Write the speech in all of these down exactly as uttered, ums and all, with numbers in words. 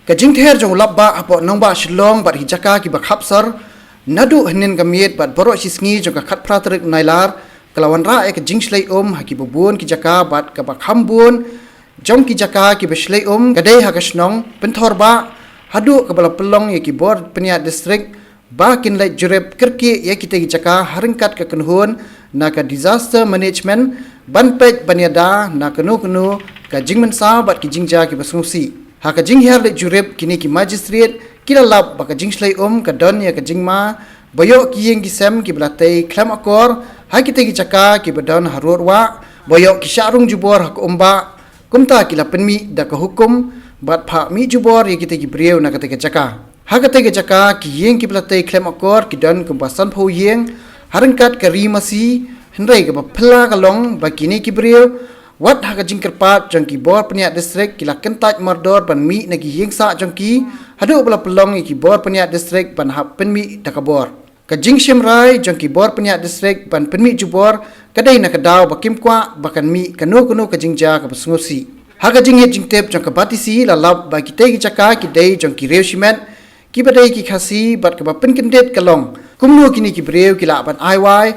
Ka jingther jong u lapbah hapoh nongbah Shillong bad ki jaka kiba khapsar, naduh hynnin ka miet bad baroh shi sngi jong ka khatphra tarik Nailar, ka la wanrah ïa ka jingshlei um ha kiba bun ki jaka bad kaba kham bun jong ki jaka kiba shlei um ka dei ha ka shnong Pynthor Bah, haduh kaba la pynlong ïa ki bor pynïaid district ba kin leit jurip kyrkieh ïa kitei ki jaka ha ryngkat ka kynhun na ka disaster management ban peit ban ïada na kano kano ka jingmynsaw bad ki jingjia kiba sngewsih. Ha ka jinghiar leit jurip, kine ki magistrate ki la lap ba ka jingshlei um ka don ïa ka jingma ba ïoh ki ïing ki sem kiba la tei khlem akor ha kitei ki jaka kiba don harud wah, ba ïoh ki shah rung jubor ha ka umbah, kumta ki la pynmih da ka hukum bad phah mih jubor ïa kitei ki briew na katei ka jaka. Ha katei ka jaka ki ïing kiba la tei khlem akor ki don kumba sanphew ïing ha ryngkat ka Ri Masi, hynrei kaba phylla ka long ba kine ki briew, wat ha ka jingkyrpad jong ki bor pynïaid district, ki la kyntait mardor ban mih na ki ïing sah jong ki, haduh ba la pynlong ïa ki bor pynïaid district ban hap pynmih da ka bor. Ka jingshim rai jong ki bor pynïaid district ban pynmih jubor ka dei na ka daw ba kim kwah ba kan mih kano kano ka jingjia kaba sngewsih. Ha ka jingïeit jingtip jong ka BTC la lap ba kitei ki jaka ki dei jong ki riew shimet kiba dei ki Khasi bad kaba pynkyndit ka long kumno kine ki briew ki lah ban ai wai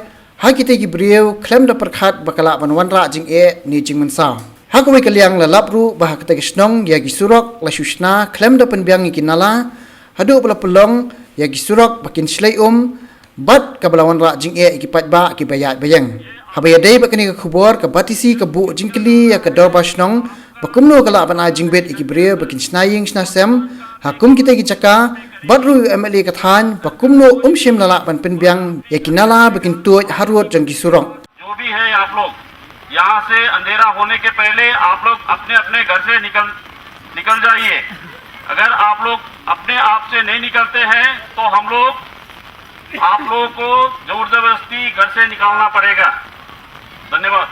ha kitei ki briew khlem da pyrkhat ba ka lah ban wanrah jingeh ne jingmynsaw. Ha kawei ka liang la lap ruh ba ha katei ka shnong ïa ki surok la shu shna khlem da pynbiang ïa ki nala, haduh ba la pynlong ïa ki surok ba kin shlei um bad kaba la wanrah jingeh ïa ki paidbah kiba ïaid ba ïeng. Haba ïadei bad kane ka khubor, ka BTC ka buh jingkylli ïa ka dorbar shnong ba kumno ka lah ban ai jingbit ïa ki briew ba kin shna ïing shna sem ha kum kitei ki jaka, bad ruh ïa u MLA ka thaiñ ba kumno um shym la lah ban pynbiang ïa ki nala ba kin tuid harud jong ki surok. जो भी है आप लोग, यहाँ से अंधेरा होने के पहले आप लोग अपने अपने घर से निकल निकल जाइए। अगर आप लोग अपने आप से नहीं निकलते हैं तो हम लोग आप लोगों को जोर जबरदस्ती घर से निकालना पड़ेगा। धन्यवाद।